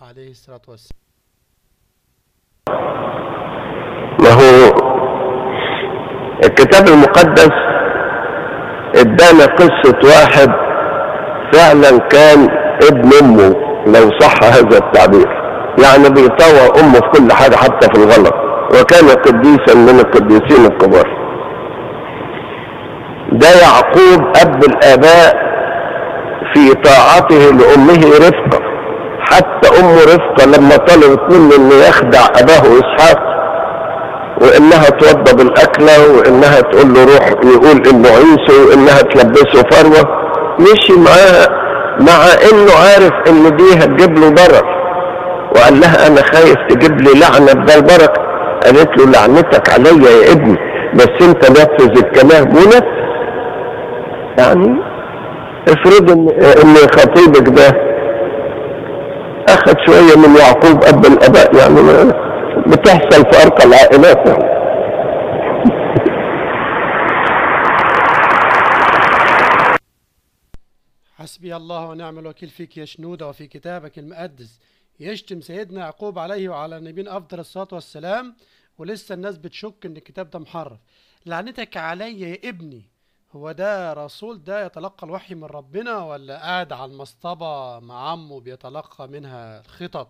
عليه الصلاة والسلام. ما هو الكتاب المقدس ادانا قصة واحد فعلا كان ابن امه، لو صح هذا التعبير، يعني بيطوع امه في كل حاجة حتى في الغلط، وكان قديسا من القديسين الكبار. ده يعقوب اب الاباء في طاعته لامه رفقة، حتى امه رفقة لما طلبت منه انه يخدع اباه اسحاق، وانها توضب الاكلة، وانها تقول له روح يقول انه عيسو، وانها تلبسه فروة، مشي معاها مع انه عارف ان دي هتجيب له ضرر، وقال لها انا خايف تجيب لي لعنة بدل بركة. قالت له لعنتك عليا يا ابني، بس انت نفذ الكلام ونفذ. يعني افرض ان خطيبك ده اخذ شوية من يعقوب اب الاباء، يعني بتحصل في ارقى العائلات يعني. حسبي الله ونعم الوكيل فيك يا شنودة وفي كتابك المقدس. يشتم سيدنا يعقوب عليه وعلى نبينا افضل الصلاة والسلام، ولسه الناس بتشك ان الكتاب ده محرف. لعنتك عليا يا ابني، هو ده رسول ده يتلقى الوحي من ربنا، ولا قاعد على المصطبة مع عمه بيتلقى منها الخطط؟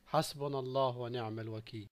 حسبنا الله ونعم الوكيل.